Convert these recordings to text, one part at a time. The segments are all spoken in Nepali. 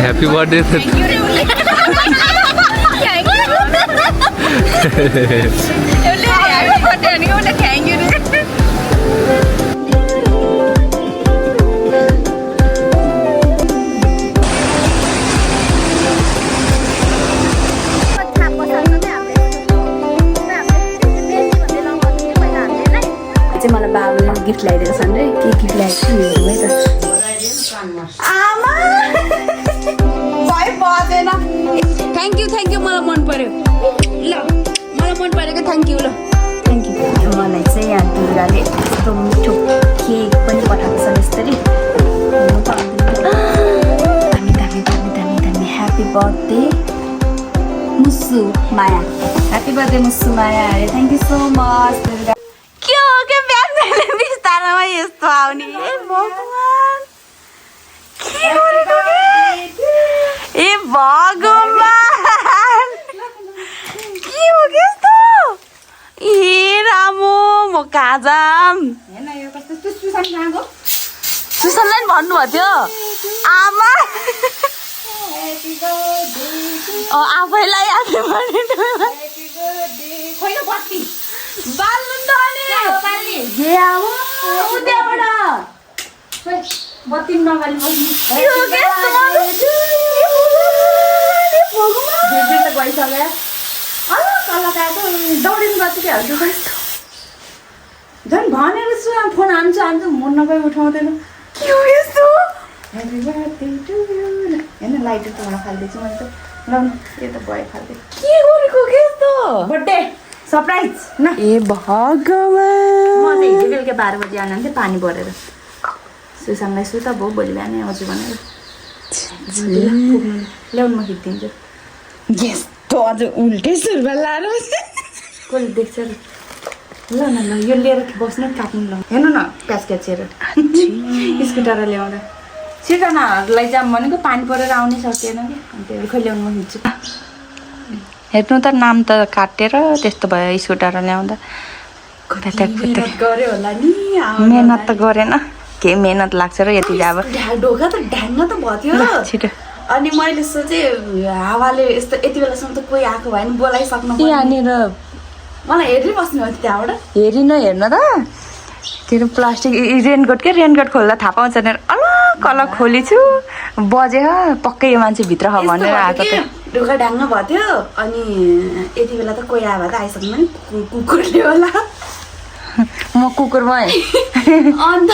Happy birthday. मलाई बाबुले गिफ्ट ल्याइदिएको छन् रे के गिफ्ट ल्याएको छु है त आमा भइ पर्दैन थ्याङ्क यू मलाई मन पर्यो ल मलाई मन परेको थ्याङ्क यू ल थ्याङ्क यू मलाई चाहिँ यहाँ दुर्गाले यस्तो मिठो केक पनि पठाएको छ यसरी दामी दामी दामी दामी दामी ह्याप्पी बर्थडे मुसु माया ह्याप्पी बर्थडे मुसु माया अरे thank you so much Durga के हो के बिहान बिस्तारोमा यस्तो आउने ए भगवान के गरेको ए भगवान के हो के यस्तो ए रामो म कहाँ जाम हेर्न यो कस्तो सुसन कहाँ गयो सुसनलाई नि भन्नुभएको थियो आमा आफैलाई आफै भने खोइ बत्ती बाल्नु नि ए आमा उद्याबाट बत्ती नगाली बस्नु त गइसक्यो कलाकारको दौडिनु गर्छु कि हाल्छु कस्तो झन् भनेर छु फोन हान्छु म नगई उठाउँदैन के हो यस्तो ह्याप्पी बर्थडे टु यु हेर्न लाइटर त मलाई फालिदिन्छु मैले त ल यो त भयो फाल्दै के गरेको के यस्तो बर्थडे सरप्राइज न ए भगवान म चाहिँ हिजो बेलुका 12 बजी आउनु थिएँ पानी भरेर सुसानलाई सुता भयो भोलि बिहानै आउँछु भनेर ल्याउनु म खिचिदिन्छु यस्तो अझ उल्टै सुरुमा लाएर कसले देख्छ ल न ल यो लिएर बस्नु काट्नु ल हेर्नु न प्याज क्याचेर स्कुटर ल्याउँदा सिर्जनाहरूलाई जाम भनेको पानी परेर आउनै सकेन कि अन्त खै ल्याउनु म खिच्छु हेर्नु त नाम त काटेर त्यस्तो भयो स्कुटर ल्याउँदा गऱ्यो होला नि मेहनत त गरेन के मेहनत लाग्छ र यति अब ढोका त ढ्याङ्ग त भयो छिटो अनि मैले सोचेँ हावाले यस्तो यति बेलासम्म त कोही आएको भए नि बोलाइसक्नु यहाँनिर मलाई हेरिबस्नु हो त्यहाँबाट हेरिन हेर्न त त्यो प्लास्टिक रेनकोट के रेनकोट खोल्दा थाहा पाउँछ भनेर अलग खोलेछु बजे पक्कै यो मान्छे भित्र हो भनेर आएको त ढोका ढ्याङ्ग भयो थियो अनि यति बेला त कोही आयो भए त आइसक्नु नि कुकुरले होला म कुकुर भएँ अन्त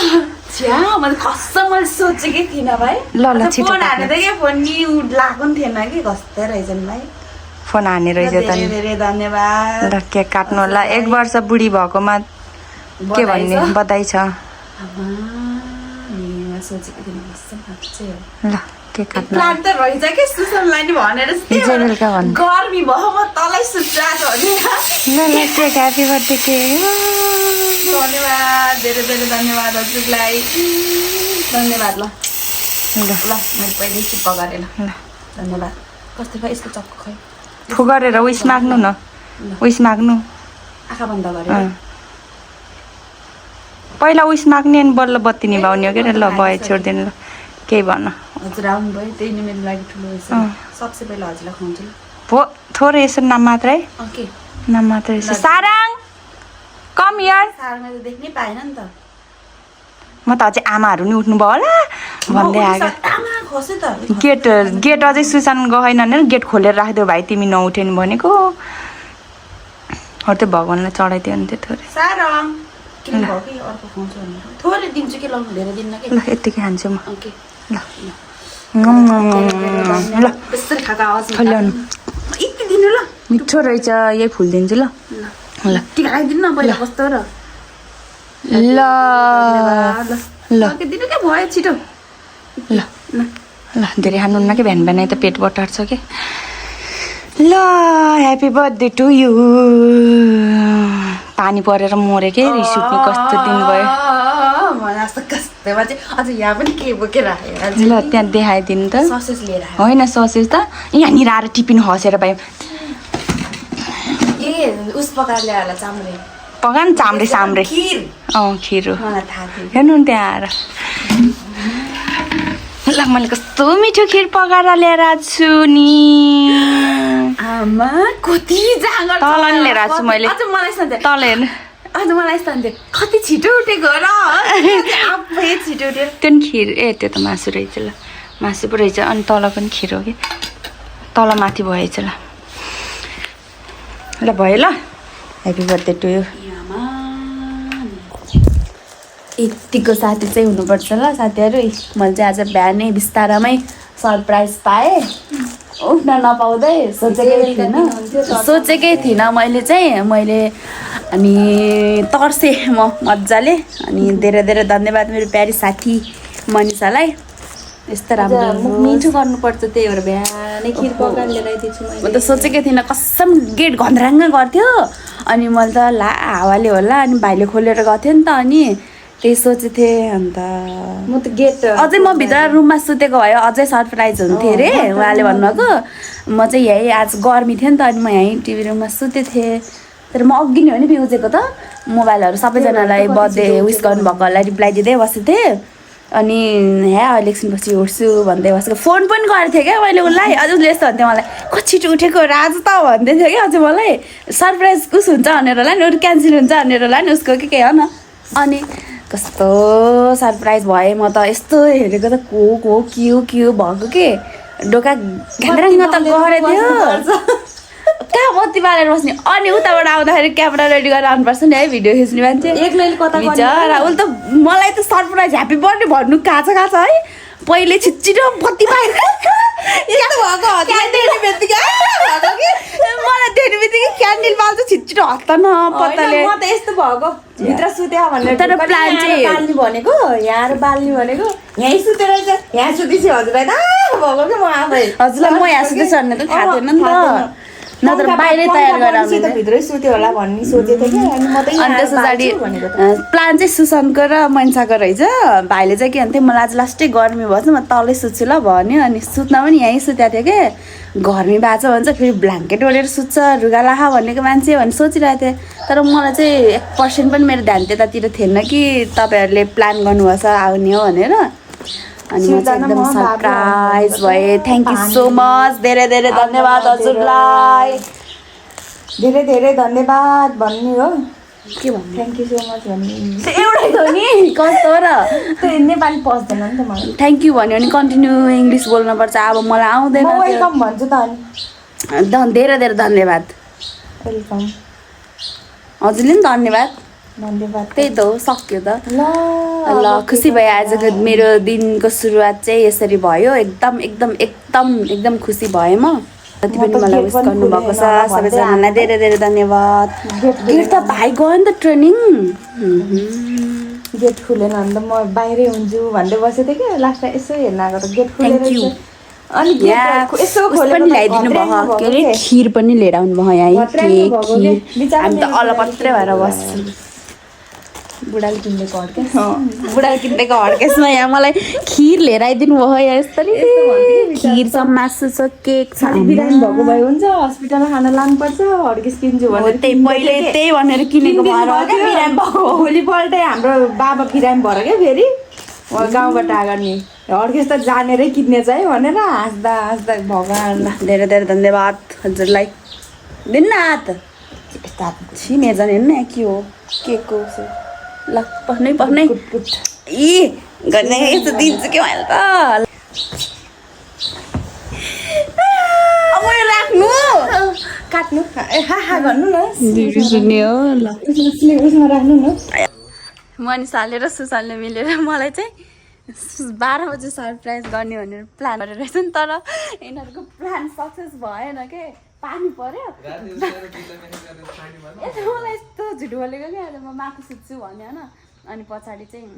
छ्या मैले खस्स मैले सोचेकै थिइनँ भाइ ल छिटो फोन हानेर क्या फोन न्यु लगाएको नि थिएन कि कस्तो रहेछन् भाइ फोन हाने रहेछ त धेरै धन्यवाद ल केक काट्नु होला 1 वर्ष बुढी भएकोमा के भन्ने बधाई छ ल केक काट्नु प्लान त रहेछ के सुसनलाई नि भनेर गर्मी भयो म तलै सुत्राको हो नि ल ल केक ह्यापी बर्थडे के धन्यवाद धेरै धेरै धन्यवाद हजुरलाई धन्यवाद ल ल ल मैले पहिले चिप्प गरेँ ल धन्यवाद कस्तो भयो यसको चक्को खै फु गरेर उइस माग्नु न उइस माग्नु आँखा बन्द गरेर पहिला उइस माग्ने अनि बल्ल बत्ती निभाउने हो के ल भयो छोडिदिनु ल केही भन्न हजुर आउनु भयो त्यही नै मेरो लागि ठुलो सबसे पहिला हजुरलाई खुवाउँछु भो थोरै यसो नाम मात्र है ओके नाम मात्र यसो साराङ कम यार साराङले त देख्नै पाएन नि त म त अझै आमाहरू नि उठ्नु भयो होला भन्दै आएको गेट अझै सुसान गएन भने गेट खोलेर राखिदियो भाइ तिमी नउठ्यो नि भनेको अरू त्यो भगवान्लाई चढाइदियो नि त्यो थोरै साराङ थोरै दिन्छु कि लाउनु धेरै दिन्न कि ल यतिकै खान्छु म ओके ल ल यसरी खाएको आवाज ल्याउनु यति दिनु ल मिठो रहेछ यही फुल दिन्छु ल ल टिका लगाइदिनु न पहिला कस्तो र ल ल दिनु के भयो छिटो ल ल धेरै खानुहुन्न कि बिहान बिहानै त पेट बटार्छ कि ल ह्याप्पी बर्थडे टु यु पानी परेर मरे के रिस उठ्ने कस्तो दिन भयो अझ यहाँ पनि के बोकेर आयो ल त्यहाँ देखाइदिनु त ससेज लिएर आयो होइन ससेज त यहाँनिर आएर टिफिन खसेर पायो ए उस पकाएर ल्याएर होला चाम्रे पकान चाम्रे साम्रे खिर खिर हो मलाई थाहा थियो हेर्नु न त्यहाँ आएर ल मैले कस्तो मिठो खिर पकाएर ल्याएर आएको छु नि आमा कति जाँगर तल नि लिएर आएको छु मैले अझ मलाई यस्तो तल हेर्नु अझ मलाई यस्तो हुन्थ्यो कति छिटो उठेको र आफै छिटो उठ्यो त्यो नि खिर ए त्यो त मासु रहेछ ल मासु पो रहेछ अनि तल पनि खिर हो कि तल माथि भएछ ल ल भयो ल ह्याप्पी बर्थडे टु यु यतिको साथी चाहिँ हुनुपर्छ ल साथीहरू मैले चाहिँ आज बिहानै बिस्तारामै सरप्राइज पाएँ उठ्न नपाउँदै सोचेकै थिइनँ मैले अनि तर्सेँ म मजाले अनि धेरै धेरै धन्यवाद मेरो प्यारी साथी मनिषालाई यस्तो राम्रो मिठो गर्नुपर्छ त्यही भएर बिहानै खिर पकाएर लिएर आइदिन्छु म त सोचेकै थिइनँ कसम गेट घन्द्राङ्ग गर्थ्यो अनि मैले त ला हावाले होला अनि भाइले खोलेर गएको थियो नि त अनि त्यही सोचेको थिएँ अन्त म त गेट अझै म भित्र रुममा सुतेको भए अझै सरप्राइज हुन्थ्यो अरे उहाँले भन्नुभएको म चाहिँ यहीँ आज गर्मी थियो नि त अनि म यहीँ टिभी रुममा सुतेको थिएँ तर म अघि नै हो नि बिउजेको त मोबाइलहरू सबैजनालाई बर्थडे विस गर्नुभएकोहरूलाई रिप्लाई दिँदै बसेको थिएँ अनि अहिले एकछिनपछि उठ्छु भन्दै बसेको फोन पनि गरेको थिएँ क्या मैले उसलाई अझ उसले यस्तो भन्थ्यो मलाई कति छिटो उठेको राज त भन्दै थियो क्या अझै मलाई सरप्राइज कुछ हुन्छ भनेर होला नि अरू क्यान्सल हुन्छ भनेर होला नि उसको के हो न अनि कस्तो सरप्राइज भएँ म त यस्तो हेरेको त को के भएको के ढोका घ्यान्द्राङ्ग त गरेको थियो कहाँ बत्ती बालेर बस्ने अनि उताबाट आउँदाखेरि क्यामेरा रेडी गरेर आउनुपर्छ नि है भिडियो खिच्ने मान्छे एक्लैले कता बिचरा उसले त मलाई त सरप्राइज ह्याप्पी बर्थडे भन्नु कहाँ छ है पहिले छिटो बत्ती बालेर मलाई देख्ने बित्तिकै क्यान्डल बाल्छ छिटो हत्त न पत्ताले म त यस्तो भएको भित्र सुत्या भनेर तर प्लान चाहिँ बाल्ने भनेको यहाँ बाल्ने भनेको यहीँ सुतेर यहाँ सुतेपछि हजुरलाई त भएको कि म आफै हजुरलाई म यहाँ सुतेछु भन्ने त थाहा थिएन नि त नत्र बाहिरै तयार गरेर भित्रै सुत्यो होला भन्ने सोचेको थिएँ कि अनि म त अनि त्यस पछाडि प्लान चाहिँ सुशान्तको र मनिषाको रहेछ भाइले चाहिँ के भन्थ्यो मलाई आज लास्टै गर्मी भएछ म तलै सुत्छु ल भन्यो अनि सुत्न पनि यहीँ सुतेको थियो कि गर्मी भएको छ भन्छ फेरि ब्ल्याङ्केट ओढेर सुत्छ रुगा लाखा भनेको मान्छे भनेर सोचिरहेको थिएँ तर मलाई चाहिँ 1% पनि मेरो ध्यान त्यतातिर थिएन कि तपाईँहरूले प्लान गर्नुभएछ आउने हो भनेर अनि म चाहिँ एकदम सरप्राइज भएँ थ्याङ्क यू सो मच धेरै धेरै धन्यवाद हजुरलाई धेरै धेरै धन्यवाद भन्ने हो के भन्नु थ्याङ्क यू सो मच भन्ने एउटै हो नि कस्तो र त्यो नेपाली पस्दैन नि त मलाई थ्याङ्क यू भन्यो भने कन्टिन्यू इङ्ग्लिस बोल्नुपर्छ अब मलाई आउँदैन म वेलकम भन्छु त अनि धेरै धेरै धन्यवाद वेलकम हजुरले नि धन्यवाद धन्यवाद त्यही त हो सक्यो त ल ल खुसी भयो आजको मेरो दिनको सुरुवात चाहिँ यसरी भयो एकदम एकदम एकदम एकदम खुसी भएँ म जति पनि मलाई विस गर्नुभएको छ सबैजनालाई धेरै धेरै धन्यवाद गेट त भाइ गयो नि त ट्रेनिङ गेट खुलेन भने त म बाहिरै हुन्छु भन्दै बसेको थिएँ कि लास्टमा यसो हेर्न आएको त गेट खुलेर अनि यसो पनि ल्याइदिनु भयो के अरे खिर पनि लिएर आउनु भयो यहाँ खिर हामी त अलपत्रै भएर बस्छौँ बुढाले किनेको हड्केस बुढाले किनेको हड्केसमा यहाँ मलाई खिर लिएर आइदिनु भयो यहाँ यस्तरी खिर छ मासु छ केक छ बिरामी भएको भए हुन्छ हस्पिटलमा खाना लानुपर्छ हड्केस किन्छु भनेर त्यही भनेर किनेको बिरामी भएको भोलिपल्टै हाम्रो बाबा बिरामी भएर क्या फेरि गाउँबाट आएको नि हड्केस त जानेरै किन्ने चाहिँ भनेर हाँस्दा हाँस्दा भगवान् धेरै धेरै धन्यवाद हजुरलाई दिनु न हात छिमेर जाने हेर्नु न के हो के को ल पस्नै ए गर्ने यस्तो दिन्छु कि मैले त अब यो राख्नु काट्नु हा गर्नु न सुन्ने हो ल उसमा राख्नु न मनिषाले र सुशान्तले मिलेर मलाई चाहिँ 12 बजे सरप्राइज गर्ने भनेर प्लान गरेर रहेछ नि तर यिनीहरूको प्लान सक्सेस भएन के पानी पर्यो मलाई यस्तो झुट बोलेको क्या आज म माथि सुत्छु भन्यो होइन अनि पछाडि चाहिँ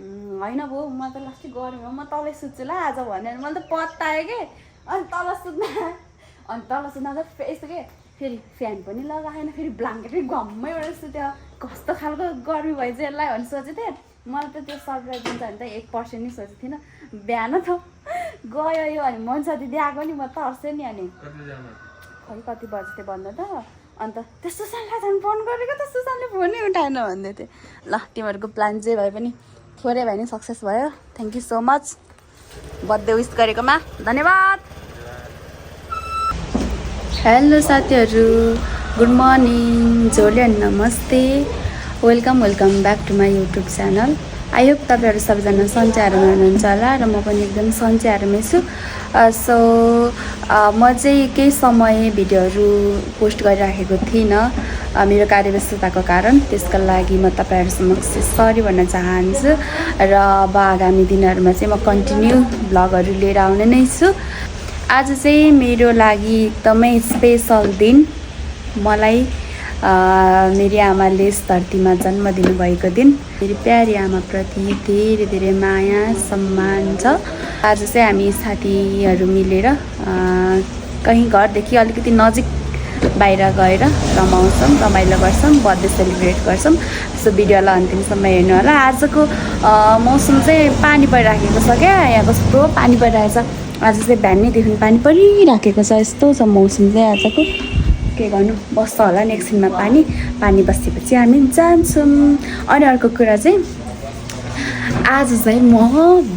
होइन भाउ म त लास्टै गरौँ म तलै सुत्छु ल आज भनेर मैले त पत्ताएँ कि अनि तल सुत्दा चाहिँ यस्तो के फेरि फ्यान पनि लगाएन फेरि ब्ल्याङ्केट पनि घम्मै एउटा सुत्यो कस्तो खालको गर्मी भएछ यसलाई भनेर सोचेको थिएँ मलाई त त्यो सरप्राइज दिन्छ भने त 1% नि सोचेको थिइनँ बिहान त गयो यो अनि मन्सा दिदी आएको नि म तर्सेँ नि अनि खै कति बजी थियो भन्दा त अन्त त्यो सुशान्तलाई झन् फोन गरेको त सुशान्तले फोनै उठाएन भन्दै थियो ल तिमीहरूको प्लान जे भए पनि थोरै भए नि सक्सेस भयो thank you so much birthday wish गरेकोमा धन्यवाद हेलो साथीहरू गुड मर्निङ झोले अनि नमस्ते welcome back to my YouTube channel I hope तपाईँहरू सबैजना सन्चै आराममा हुनुहुन्छ होला र म पनि एकदम सन्चै आरामै छु सो म चाहिँ केही समय भिडियोहरू पोस्ट गरिराखेको थिइनँ मेरो कार्यव्यस्तताको कारण त्यसका लागि म तपाईँहरू समक्ष सरी भन्न चाहन्छु र अब आगामी दिनहरूमा चाहिँ म कन्टिन्यू भ्लगहरू लिएर आउने नै छु आज चाहिँ मेरो लागि एकदमै स्पेसल दिन मलाई मेरी आमाले यस धरतीमा जन्म दिनुभएको दिन मेरी प्यारी आमाप्रति धेरै धेरै माया सम्मान छ आज चाहिँ हामी साथीहरू मिलेर कहीँ घरदेखि अलिकति नजिक बाहिर गएर रमाउँछौँ रमाइलो गर्छौँ बर्थडे सेलिब्रेट गर्छौँ सो भिडियोलाई अन्तिमसम्म हेर्नु होला आजको मौसम चाहिँ पानी परिराखेको छ क्या यहाँ कस्तो पानी परिरहेछ आज चाहिँ बिहानैदेखि पानी परिराखेको छ यस्तो छ मौसम चाहिँ आजको के गर्नु बस्छ होला नि एकछिनमा पानी बसेपछि हामी जान्छौँ अनि अर्को कुरा चाहिँ आज चाहिँ म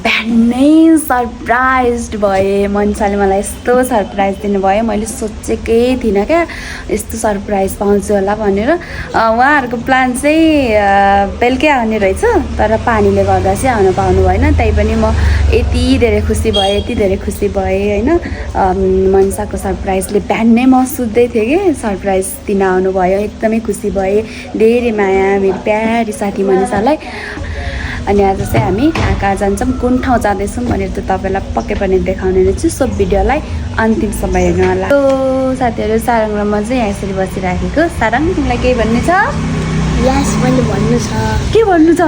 बिहानै सरप्राइज भएँ मन्साले मलाई यस्तो सरप्राइज दिनुभयो मैले सोचेकै थिइनँ क्या यस्तो सरप्राइज पाउँछु होला भनेर उहाँहरूको प्लान चाहिँ बेलुकै आउने रहेछ तर पानीले गर्दा चाहिँ आउनु पाउनु भएन त्यही पनि म यति धेरै खुसी भएँ होइन मन्साको सरप्राइजले बिहानै म सुत्दै थिएँ कि सरप्राइज दिन आउनुभयो एकदमै खुसी भएँ धेरै माया मेरो प्यारी साथी मनिषालाई अनि आज चाहिँ हामी कहाँ जान्छौँ कुन ठाउँ जाँदैछौँ भनेर त तपाईँलाई पक्कै पनि देखाउने नै छु सो भिडियोलाई अन्तिमसम्म हेर्नु होला साथीहरू सारङ र म चाहिँ यहाँ यसरी बसिराखेको सारङ तिमीलाई केही भन्नु छ यस मैले भन्नु छ के भन्नु छ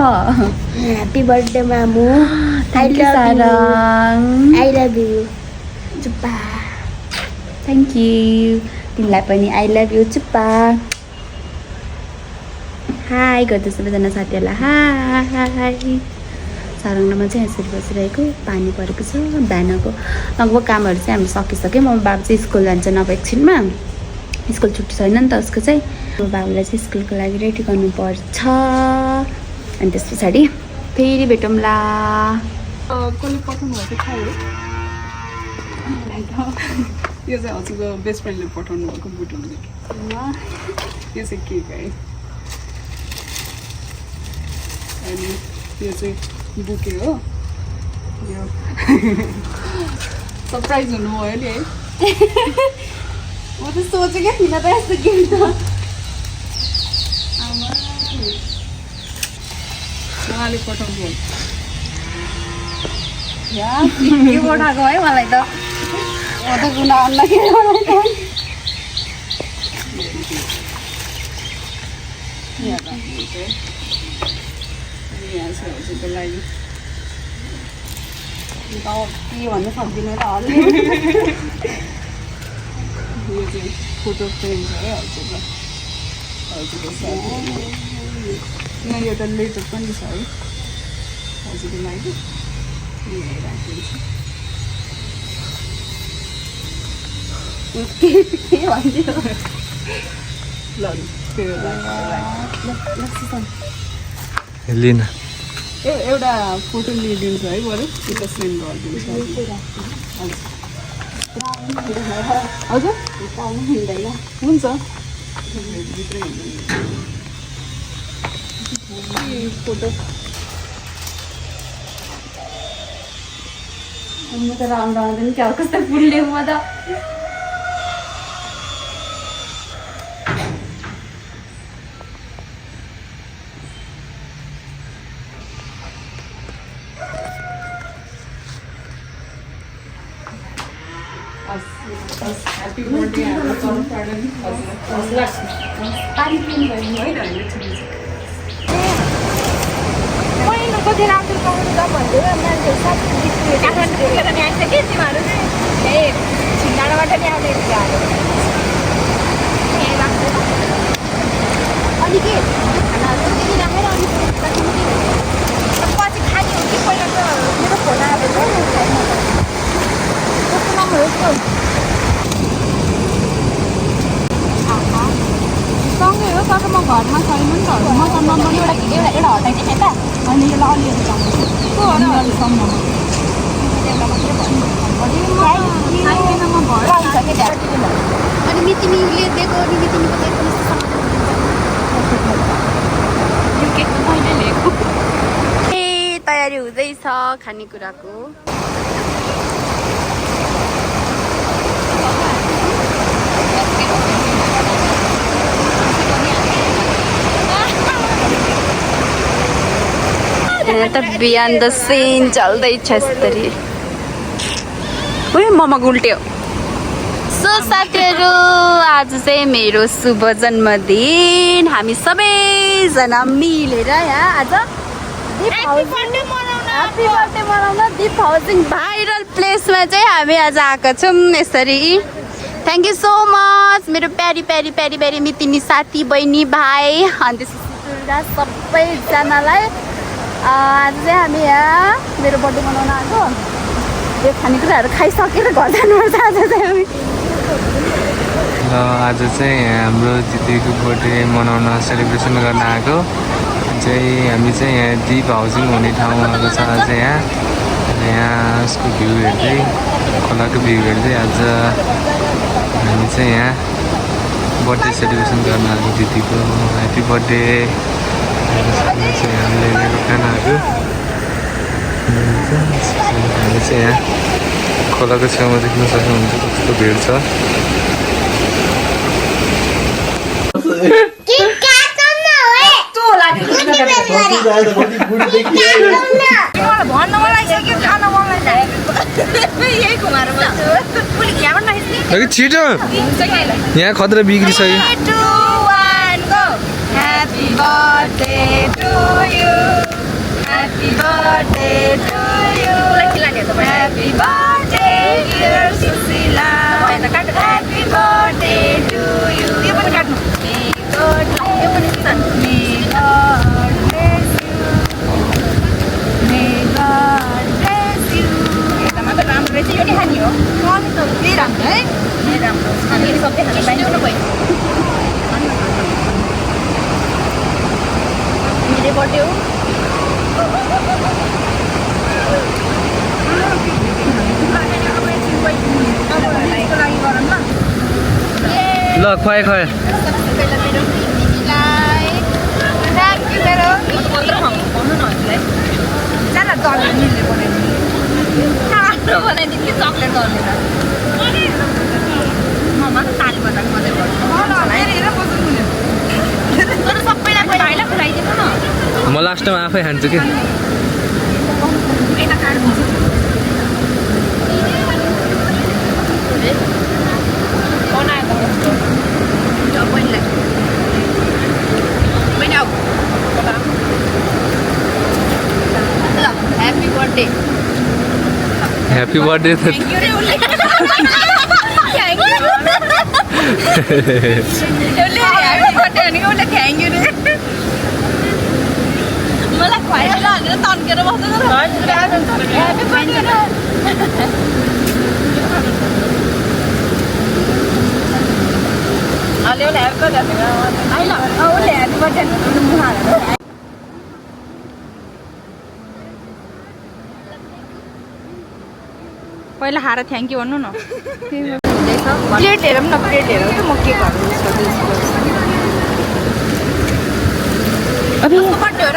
ह्याप्पी बर्थडे मामु थ्याङ्क यू सारङ आई लभ यु चुप्पा थ्याङ्क यू तिमीलाई पनि आई लभ यु चुप्पा हाई गर्दै सबैजना साथीहरूलाई हाई सारङमा चाहिँ यसरी बसिरहेको पानी परेको छ बिहानको लगभग कामहरू चाहिँ हामी सकिसक्यो म बाबु चाहिँ स्कुल जान्छ अब एकछिनमा स्कुल छुट्टी छैन नि त उसको चाहिँ बाबुलाई चाहिँ स्कुलको लागि रेडी गर्नुपर्छ अनि त्यस पछाडि फेरि भेटौँला कसले पठाउनु भएको थाहा हो यो चाहिँ हजुरको बेस्ट फ्रेन्डले पठाउनु भएको बुट हुन्छ यो चाहिँ केक है अनि यो चाहिँ बुके हो यो सरप्राइज हुनुभयो नि है म त सोचेकै थिइनँ त यस्तो गिफ्ट उहाँले पठाउनु भयो के पठाएको है मलाई त म त गुना अन्न के यहाँ छ हजुरको लागि के भन्नु सक्दिनँ त हजुर यो चाहिँ फोटो फ्रेम छ है हजुरको यहाँ एउटा लेटर पनि छ है हजुरको लागि राखिदिन्छु के भनिदियो ल त्यो लिन एउटा फोटो लिइदिन्छ है बरु त्यो त सेन्ड गरिदिन्छ हजुर मिल्दैन हुन्छ फोटो म त राउन्ड आउँदैन क्या कस्तो फुल्ले म त पहिलोको दिन आउँथ्यो पाउनु त भन्दै मान्छे सब काठमाडौँबाट नि आएको कि तिमीहरू चाहिँ ए छिन्डाडाबाट नि आउने अनि के खानाहरू पनि राखेर अनि पछि खाने हो कि पहिला त मेरो फोन आएको छ कस्तो राम्रो हो सँगै हो तर म घरमा छैन नि त मसँग नम्बर एउटा हटाइदिएँ त अनि यसलाई अलिअलि अनि मितिमीले दिएको अनि मितिमीको दिएको ए तयारी हुँदैछ खानेकुराको त बिहान द सिन चल्दैछ यसरी ममा उल्ट्यो सो साथीहरू आज चाहिँ मेरो शुभ जन्मदिन हामी सबैजना मिलेर यहाँ आज ह्याप्पी बर्थडे मनाउन दीप हाउसिङ भाइरल प्लेसमा चाहिँ हामी आज आएका छौँ यसरी थ्याङ्क यू सो मच मेरो प्यारी प्यारी प्यारी प्यारी मितिनी साथी बहिनी भाइ अनि त्यसपछि सबैजनालाई आज चाहिँ हामी यहाँ मेरो बर्थडे मनाउन आएको यो खानेकुराहरू खाइसकेर घर जानुपर्छ आज चाहिँ हामी आज चाहिँ हाम्रो दिदीको बर्थडे मनाउन सेलिब्रेसन गर्न आएको चाहिँ हामी चाहिँ यहाँ दीप हाउसिङ हुने ठाउँमा आएको छ आज यहाँ उसको भ्यू हेर्दै खोलाको भ्यू हेर्दै आज हामी चाहिँ यहाँ बर्थडे सेलिब्रेसन गर्न आएको दिदीको ह्याप्पी बर्थडे चाहिँ हामीले ल्याएको खानाहरू हामी चाहिँ यहाँ खोलाको छेउमा देख्न सक्नुहुन्छ कस्तो भिड छ छिटो यहाँ खतरा बिग्रिसक्यो Happy birthday to you. Happy birthday to you. Happy birthday dear Susila. Happy birthday to you. May God bless you. May God bless you. राम्रो रहेछ यो नि खाने हो यही राम्रो है यही राम्रो हामी सबै खानु पाइन्छ मेरो बर्थडे हो ल खुवाए खुवाए बनाइदिनु चक्लेट गरेर ममा ताली बजाएको मजा गर्छ सबैलाई भाइलाई खुलाइदिनु न म लास्टमा आफै खान्छु कि ह्याप्पी बर्थडे ह्याप्पी बर्थडे त मलाई खुवाएर हालेर तन्केर पहिला हार थ्याङ्क यू भन्नु न प्लेट हेरौँ न प्लेट हेरौँ कि म के गर्छु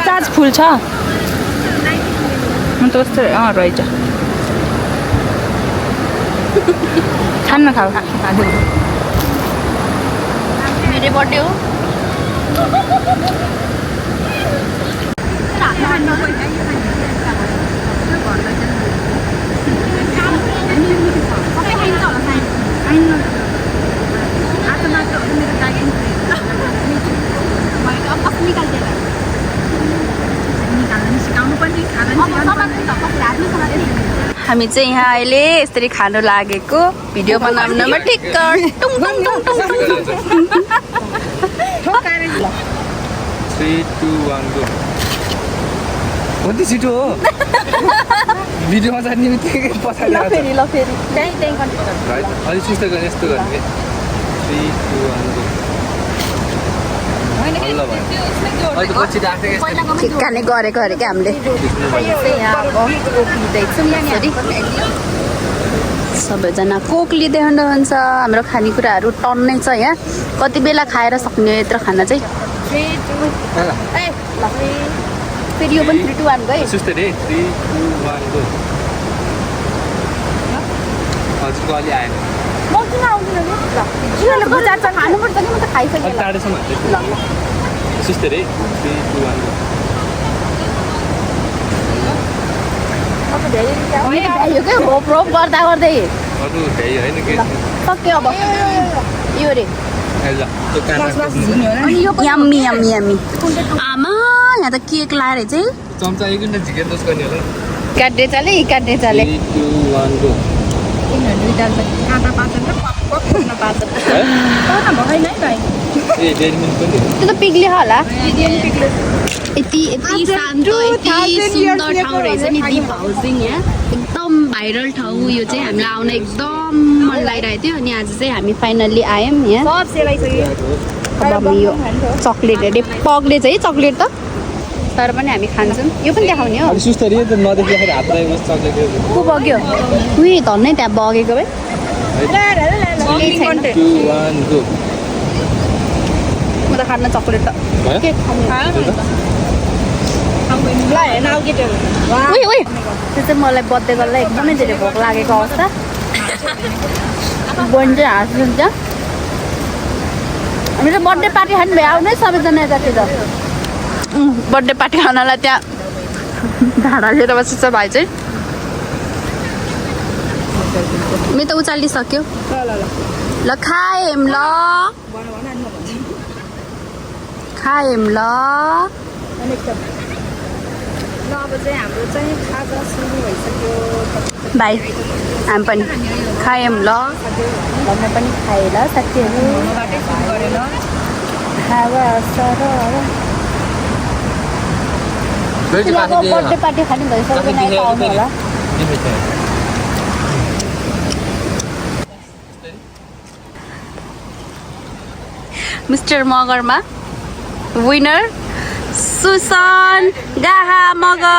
चार्ज फुल छ म त कस्तो रहेछ खान्न खाऊ खाँदै मेरो बर्थडे हो हामी चाहिँ यहाँ अहिले यसरी खानु लागेको भिडियो बनाउनमा ठिक्क टुङ टुङ टुङ टुङ टुङ। 3 2 1 गो कति छिटो हो भिडियोमा जाने बित्तिकै पछाडि ल फेरि त्यही कन्टिन्यू राइट अलि सुस्त गर्ने यस्तो गर्ने 3 2 1 गो हल्ला भयो अहिले त पछि राखेको यस्तो ठिक्काने गरेको अरे क्या हामीले यहाँ अब कोक लिँदैछौँ यसरी सबैजना कोक लिँदै हुनुहुन्छ हाम्रो खानेकुराहरू टन्नै छ यहाँ कति बेला खाएर सक्ने यत्रो खाना चाहिँ फेरि यो पनि 3 2 1 गए सुस्त रे 3 2 1 गो हजुरको अलि आएन म किन आउँदिन नि ल यिनीहरूले बजार चाहिँ खानुपर्छ नि म त खाइसकेँ अलि टाढोसम्म ल सुस्त रे 3 2 1 गो भ्यायो क्या होप रोप गर्दा गर्दै अरू भ्याइ होइन के सक्यो अब यो रे ल त्यो कानमा यम्मी यम्मी यम्मी आमा यहाँ त केक लाएर चाहिँ चम्चा एक घन्टा झिकेर जस गर्ने होला काट्ने चाले 3 2 1 गो ए डेढ मिनट पनि त्यो त पिग्ले होला यति शान्त यति सुन्दर ठाउँ रहेछ नि दिप हाउसिङ यहाँ एकदम भाइरल ठाउँ यो चाहिँ हामीलाई आउन एकदम मन लागिरहेको थियो अनि आज चाहिँ हामी फाइनल्ली आयौँ यहाँ अब यो चक्लेट अरे पग्ले चाहिँ चक्लेट त तर पनि हामी खान्छौँ यो पनि देखाउने हो अलि सुस्त रे त नदेख्दाखेरि हात लगाएको चक्लेट को बग्यो उही धन्नै त्यहाँ बगेको भए केही छैन 2 1 गो म त खान्न चक्लेट त भयो? के खानु उही त्यो चाहिँ मलाई बर्थडे गर्दा एकदमै धेरै भोक लागेको अवस्था बहिनी चाहिँ हाँस्नुहुन्छ हामी त बर्थडे पार्टी खानु भयो आउनु है सबैजना यतातिर बर्थडे पार्टी खानलाई त्यहाँ भाडा लिएर बसेछ भाइ चाहिँ मेरो त उचालिसक्यो ल खाएँ ल खाएँ ल अब चाहिँ हाम्रो चाहिँ खाजा सुरु भइसक्यो भाइ हामी पनि खायौँ ल म पनि खाएँ ल साथीहरू बर्थडे पार्टी खाने भयो सबैजना यता आउनु होला मिस्टर मगरमा विनर सुसन गाहा मगर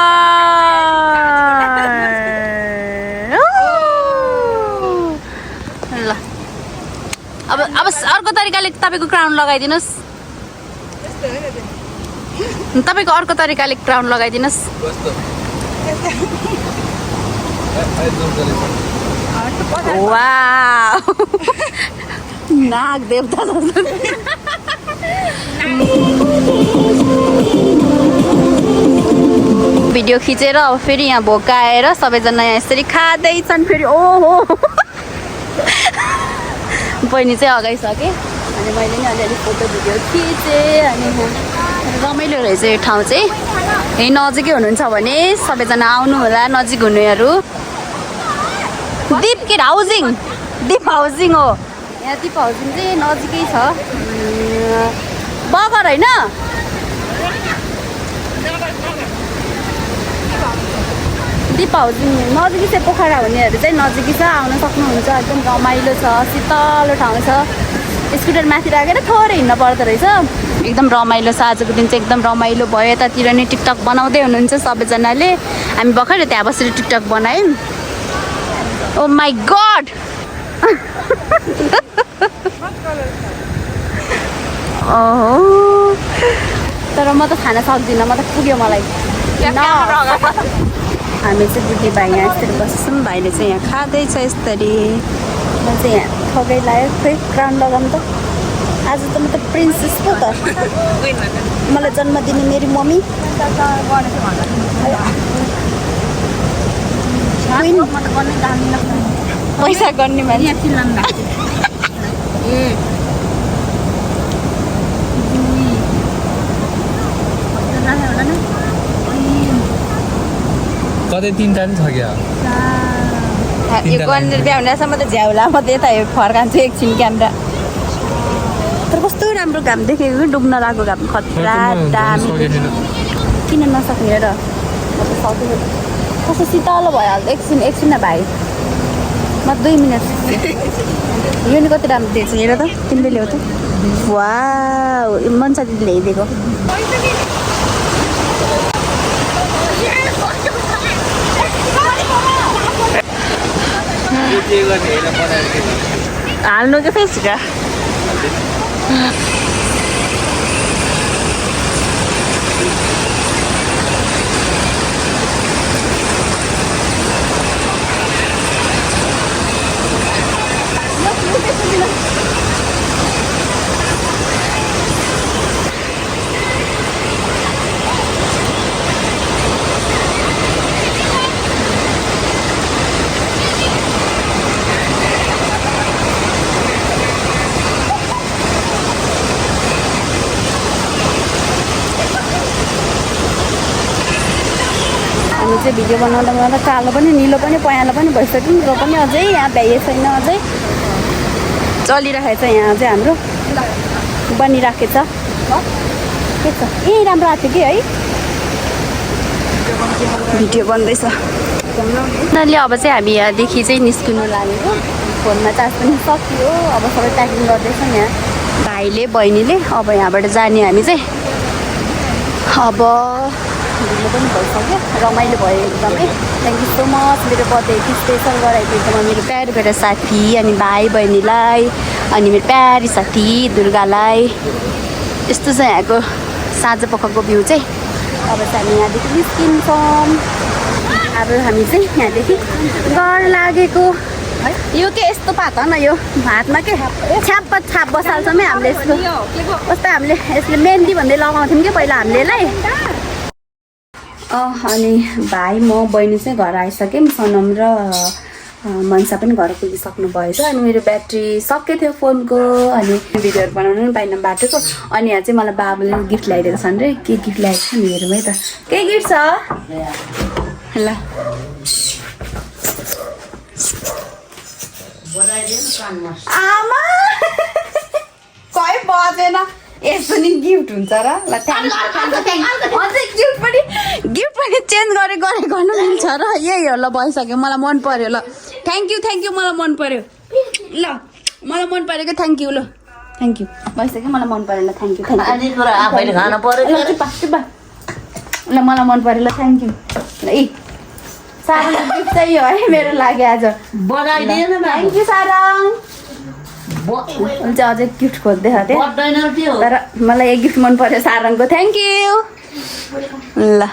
ल अब अर्को तरिकाले तपाईँको क्राउन लगाइदिनुहोस् तपाईँको अर्को तरिकाले क्राउन लगाइदिनुहोस् वाउ नाग देवता भिडियो खिचेर अब फेरि यहाँ भोकाएर सबैजना यहाँ यसरी खाँदैछन् फेरि ओहो बहिनी चाहिँ अगाइसकेँ अनि मैले नि अलिअलि फोटो भिडियो खिचेँ अनि रमाइलो रहेछ यो ठाउँ चाहिँ यही नजिकै हुनुहुन्छ भने सबैजना आउनु होला नजिक हुनेहरू दिप किड हाउसिङ दिप हाउसिङ हो यहाँ दिप हाउसिङ चाहिँ नजिकै छ बगर होइन दिप हाउसिङ नजिकै छ पोखरा हुनेहरू चाहिँ नजिकै छ आउन सक्नुहुन्छ एकदम रमाइलो छ शीतलो ठाउँ छ स्कुटर माथि राखेर थोरै हिँड्न पर्दो रहेछ एकदम रमाइलो छ आजको दिन चाहिँ एकदम रमाइलो भयो यतातिर नि टिकटक बनाउँदै हुनुहुन्छ सबैजनाले हामी भर्खर त्यहाँ बसेर टिकटक बनायौँ ओ माई गड तर म त खान सक्दिनँ म त पुग्यो मलाई हामी चाहिँ बुढी भाइ यहाँ यसरी बस्छौँ भाइले चाहिँ यहाँ खाँदैछ यसरी म चाहिँ यहाँ ठगै लाग्यो खोइ क्राउन लगाउनु त आज त म त प्रिन्सेस पो त मलाई जन्म दिने मेरो मम्मी पैसा गर्ने मान्छे कतै 3टा नि छ क्या यो गनेर बिहा हुनेसम्म त झ्याउला म त यता फर्कान्छु एकछिन क्यामेरा तर कस्तो राम्रो घाम देखेको डुब्न लागेको घाम खतरा दामी किन नसक्ने र कस्तो शीतल भइहाल्छ एकछिन न भाइ म 2 मिनट यो नि कति राम्रो देख्छ हेर त तिमीले ल्याउ त वाउ मनसा दिदीले ल्याइदिएको हाल्नु के फेसका हामी चाहिँ भिडियो बनाउँदा कालो पनि निलो पनि पहेँलो पनि भइसक्यो र पनि अझै यहाँ भ्याइएको छैन अझै चलिरहेको छ यहाँ चाहिँ हाम्रो बनिराखेको छ के छ ए राम्रो आएको थियो कि है भिडियो बन्दैछ उनीहरूले अब चाहिँ हामी यहाँदेखि चाहिँ निस्किनु लागेको फोनमा चार्ज पनि सकियो अब सबै प्याकिङ गर्दैछ यहाँ भाइले बहिनीले अब यहाँबाट जाने हामी चाहिँ अब ढिलो पनि भइसक्यो रमाइलो भयो एकदमै थ्याङ्क यू सो मच मेरो बर्थडे स्पेसल गराइदिएकोमा मेरो प्यारो प्यारो साथी अनि भाइ बहिनीलाई अनि मेरो प्यारी साथी दुर्गालाई यस्तो चाहिँ यहाँको साँझ पखको भ्यू चाहिँ अब चाहिँ हामी यहाँदेखि निस्किन्छौँ अब हामी चाहिँ यहाँदेखि घर लागेको है यो के यस्तो पात न यो हातमा के छाप बसाल्छौँ है हामीले यस्तो कस्तो हामीले यसले मेहन्दी भन्दै लगाउँथ्यौँ कि पहिला हामीले यसलाई अनि भाइ म बहिनी चाहिँ घर आइसक्यौँ सनम र मनसा पनि घर पुगिसक्नु भएछ अनि मेरो ब्याट्री सकेको थियो फोनको अनि भिडियोहरू बनाउनु पनि पाइन बाटोको अनि यहाँ चाहिँ मलाई बाबुले गिफ्ट ल्याइदिएको छन् रे के गिफ्ट ल्याएको छ नि हेरौँ है त के गिफ्ट छ ल आमा कहीँ बजेन यस्तो नि गिफ्ट हुन्छ र ल अझै गिफ्ट पनि चेन्ज गर्नु मिल्छ र यही हो ल भइसक्यो मलाई मन पर्यो ल थ्याङ्क यू मलाई मन पर्यो ल मलाई मन परेको थ्याङ्क यू ल थ्याङ्क यू भइसक्यो मलाई मन पर्यो ल थ्याङ्क यू ल मलाई मन पर्यो ल थ्याङ्क यू ल ए सारङ गिफ्ट चाहिँ हो है मेरो लागि आज थ्याङ्क यू सारङ हुन्छ अझै गिफ्ट खोज्दै थियो तर मलाई एक गिफ्ट मन पर्यो सारङको थ्याङ्क यू ल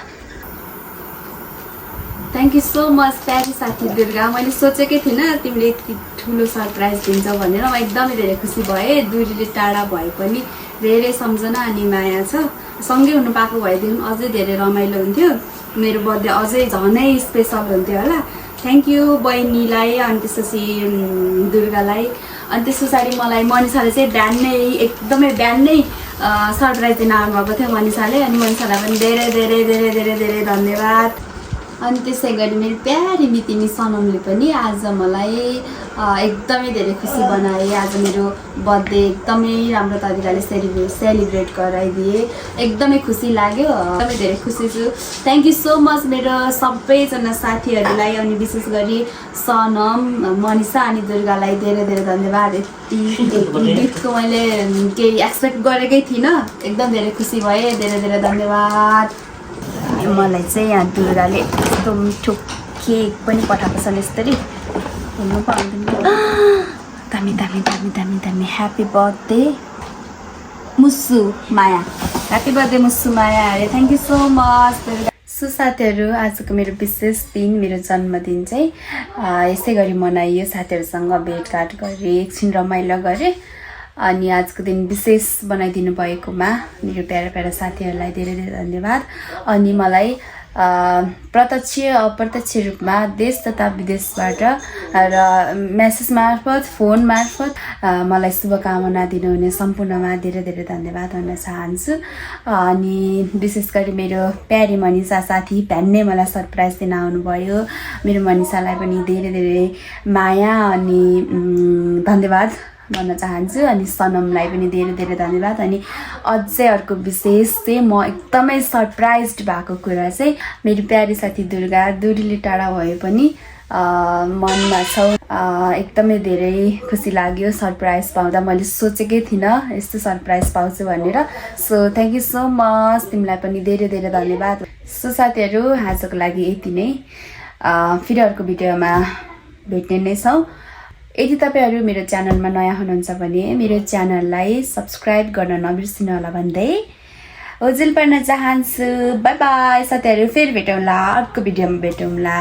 थ्याङ्क यू सो मच प्यारी साथी दुर्गा मैले सोचेकै थिइनँ तिमीले यति ठुलो सरप्राइज दिन्छौ भनेर म एकदमै धेरै खुसी भएँ दुरीले टाढा भए पनि धेरै सम्झना अनि माया छ सँगै हुनु पाएको भएदेखि अझै धेरै रमाइलो हुन्थ्यो मेरो बर्थडे अझै झनै स्पेसल हुन्थ्यो होला थ्याङ्क यू बहिनीलाई अनि त्यसपछि दुर्गालाई अनि त्यस पछाडि मलाई मनिषाले चाहिँ एकदमै बिहानै सरप्राइज दिन आउनुभएको थियो मनिषाले अनि मनिषालाई पनि धेरै धेरै धेरै धेरै धेरै धन्यवाद अनि त्यसै गरी मेरो प्यारी मितिनी सनमले पनि आज मलाई एकदमै धेरै खुसी बनाए आज मेरो बर्थडे एकदमै राम्रो तरिकाले सेलिब्रेट गराइदिए एकदमै खुसी लाग्यो एकदमै धेरै खुसी छु थ्याङ्क यू सो मच मेरो सबैजना साथीहरूलाई अनि विशेष गरी सनम मनिषा अनि दुर्गालाई धेरै धेरै धन्यवाद यति गिफ्टको मैले केही एक्सपेक्ट गरेकै थिइनँ एकदम धेरै खुसी भएँ धेरै धेरै धन्यवाद मलाई चाहिँ यहाँ दुर्गाले यस्तो मिठो केक पनि पठाएको छन् यसरी हेर्नु पाउँदैन दामी दामी दामी दामी दामी ह्याप्पी बर्थडे मुसु माया ह्याप्पी बर्थडे मुसु माया अरे थ्याङ्क यू सो मच साथीहरू आजको मेरो विशेष दिन मेरो जन्मदिन चाहिँ यसै गरी मनाइयो साथीहरूसँग भेटघाट गरेँ एकछिन रमाइलो गरेँ अनि आजको दिन विशेष बनाइदिनु भएकोमा मेरो प्यारा प्यारा साथीहरूलाई धेरै धेरै धन्यवाद अनि मलाई प्रत्यक्ष अप्रत्यक्ष रूपमा देश तथा विदेशबाट र मेसेज मार्फत फोन मार्फत मलाई शुभकामना दिनुहुने सम्पूर्णमा धेरै धेरै धन्यवाद भन्न चाहन्छु। अनि विशेष गरी मेरो प्यारी मनिषा साथी भ्यान्ने मलाई सरप्राइज दिन आउनुभयो। मेरो मनिषालाई पनि धेरै धेरै माया अनि धन्यवाद भन्न चाहन्छु। अनि सनमलाई पनि धेरै धेरै धन्यवाद। अनि अझै अर्को विशेष चाहिँ म एकदमै सरप्राइज्ड भएको कुरा चाहिँ मेरो प्यारी साथी दुर्गा दूरीले टाढा भए पनि मनमा छौ। एकदमै धेरै खुसी लाग्यो सरप्राइज पाउँदा। मैले सोचेकै थिइनँ यस्तो सरप्राइज पाउँछु भनेर। So thank you so much, तिमीलाई पनि धेरै धेरै धन्यवाद। सो साथीहरू आजको लागि यति नै, फेरि अर्को भिडियोमा भेट्ने नै छौँ। यदि तपाईँहरू मेरो च्यानलमा नयाँ हुनुहुन्छ भने मेरो च्यानललाई सब्सक्राइब गर्न नबिर्सिनु होला भन्दै ओजेल पर्न चाहन्छु। बाई बाई साथीहरू, फेरि भेटौँला, अर्को भिडियोमा भेटौँला।